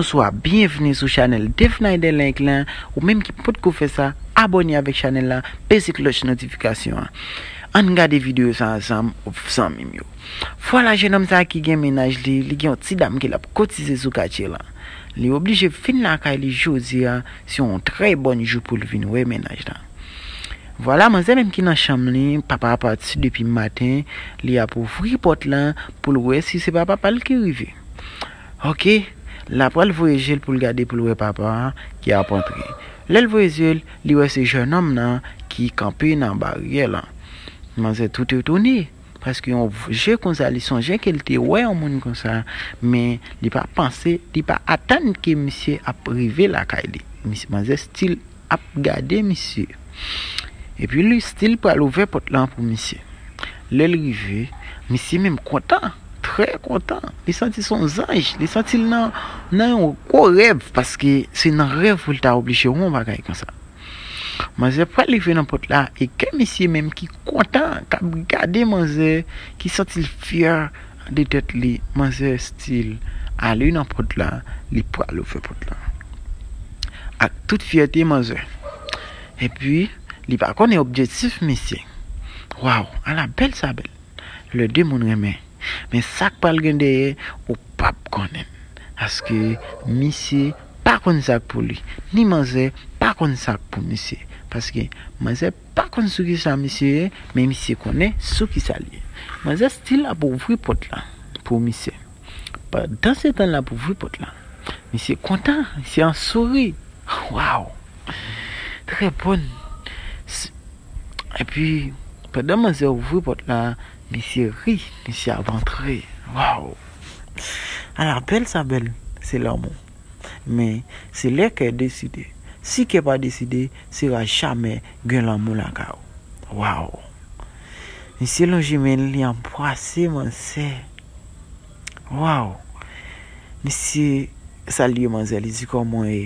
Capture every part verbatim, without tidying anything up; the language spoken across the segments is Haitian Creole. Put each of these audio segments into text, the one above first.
Bonswa, byenvni sou chanèl Dave Naider Link lan. Ou menm ki potko fè sa, abòne avèk chanèl la, peze klòch notifikasyon an. Ann gade videyo sa ansanm, zanmi m yo. Vwala, jennonm sa ki gen mennaj li, li gen yon ti dam ke l ap kotize sou katye lan. Li oblije vin lakay li jodi a, se yon trè bòn jou pou l vin wè mennaj lan. Vwala, manzè menm ki nan chanm li, papa a pati depi maten, li ap ouvri pòt lan pou l wè si se pa papa l ki rive. Oke, l ap pral voye je l pou l gade pou l wè papa a ki ap antre. Lè l voye je l, li wè se jennonm nan ki kanpe nan baryè lan. Manzè tou etone, paske yon je konsa, li sonje ke l te wè yon moun konsa, men li pa panse, li pa atann ke misye ap rive lakay li. Misye, manzè still ap gade misye. Epi li still pral ouvè pòt lan pou misye. Lè l rive, misye menm kontan, trè kontan. Li santi se yon zanj, li santi l nan, nan yon gwo rèv, paske se nan rèv pou l ta oblije wè yon bagay konsa. Manzè pral rive nan pòt la, e ke misye menm ki kontan, k ap gade manzè, ki santi l fyè de tèt li, manzè still ale nan pòt la, li pral ouvè pòt la. Ak tout fyète manzè. Epi, li pa konnen objektif misye. Waw, ala bèl sa bèl. Lè de moun renmen. Men sa k pral gen dèyè, ou p ap konnen. Paske misye pa konn sa k pou li. Ni manzè pa konn sa k pou misye. Paske manzè pa konn sou kisa misye ye, men misye konnen sou kisa l ye. Manzè still ap ouvri pòt la pou misye. Pandan se tan l ap ouvri pòt la, misye kontan, misye an souri. Waw! Trè bòn. S-, epi, pandan manzè ouvri pòt la, misye ri, misye ap antre. Waw! Ala bèl sa bèl, se lanmou. Men, se lè kè deside. Si kè pa deside, se pa jamè gen lanmou lakay ou. Waw! Misye lonje men l, li anbrase manzè. Waw! Misye salye manzè, li di, "Kòman w ye?"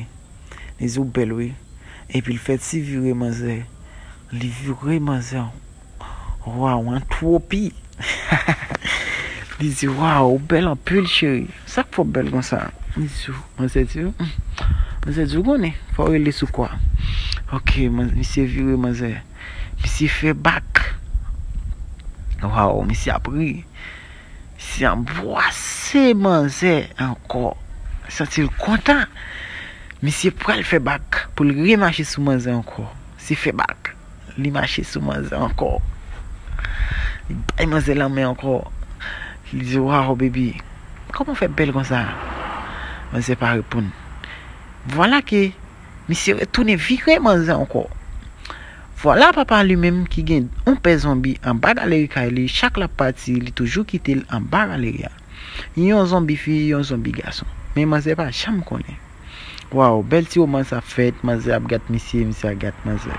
Li di, "W bèl, wi." Epi l fè ti vire manzè. Li vire manzè. Waw, an twopi. Li di, "Waw, w bèl anpil, cheri. Sa k fè w bèl konsa?" Li di, manzè di, "Hmm." Manzè di, "W konnen, fò w rele sou kwa." Oke, man-, misye vire manzè. Misye fè bak. Waw, misye ap ri. Misye anbrase manzè ankò. Santi l kontan. Misye pral fè bak pou l remache sou manzè ankò. Misye fè bak. Li mache sou manzè ankò. Li bay manzè lanmen ankò. Li di, "Waw, baby, kòman w fè bèl konsa?" Manzè pa reponn. Vwala ke misye retounen vire manzè ankò. Vwala papa li menm ki gen yon pè zonbi anba galeri kay li, chak l ap pati, li toujou kite l anba galeri a. Yon zonbi fi, yon zonbi gason. Men manzè pa janm konnen. Waw, bèl ti romans ap fèt, manzè ap gad misye, misye ap gad manzè.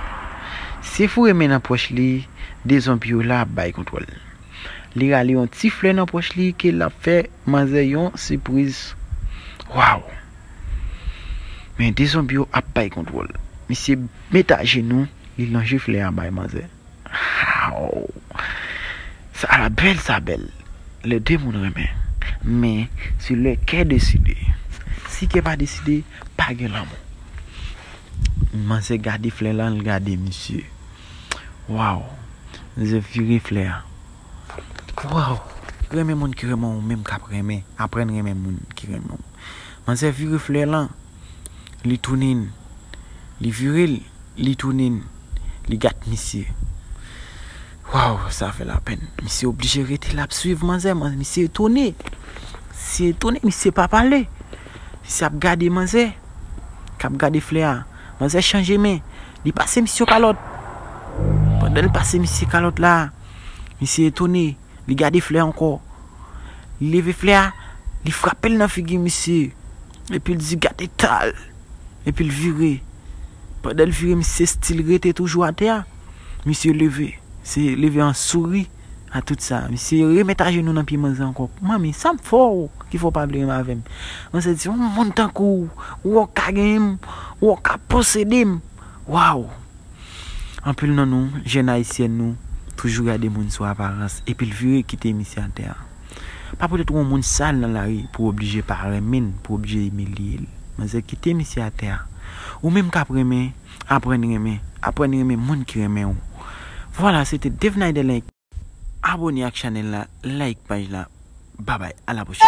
Se foure men nan pòch li, de zonbi yo la ap bay kontwòl. Li rale yon ti flè nan pòch li ke l ap fè manzè yon sipriz. Waw! Men de zonbi yo ap bay kontwòl. Misye met ajenou, li lonje flè a bay manzè. Waw! Sa la bèl, sa bèl. Lè de moun renmen. Men, se lè kè deside. Si kè pa deside, pa gen lanmou. Manzè gade flè lan, l gade misye. Waw! Manzè vire flè a. Waw! Renmen moun ki renmen w, menm k ap renmen. Aprann renmen moun ki renmen w. Manzè vire flè lan. Li tounen. Li vire l. Li tounen. Li gad misye. Waw, sa fè lapenn. Misye oblije rete, l ap swiv manzè. Man-, misye etone. Misye etone, misye pa pale. Misye ap gade manzè k ap gade flè a. Manzè chanje men. Li pase misye yon kalòt. Pandan l pase misye kalòt la, misye etone. Li gade flè a ankò. Li leve flè a, li frape l nan figi misye. Epi l di, "Gad eta l." Epi l vire. Pandan l vire, misye still rete toujou atè a. Misye leve. Se leve an souri a tout sa. Misye remet ajenou nan pye manzè ankò. "Manmi, sa m fè w ki fè w pa vle renmen avè m?" Manzè di, "Yon moun tankou w, ou wè w ka genyen m, ou wè w ka posede m." Waw! Anpil nan nou, jèn ayisyèn nou, toujou gade moun sou aparans, epi l vire kite misye atè a. Pa poutèt ou yon moun sal nan lari pou w oblije pa renmen l, pou w oblije imilye l. Manzè, kite misye atè a. Ou menm k ap renmen, aprann renmen. Aprann renmen moun ki renmen w. Vwala, se te Dave Naidelin. Abone ak chanèl la, like paj la. Babay, a la pwochèn.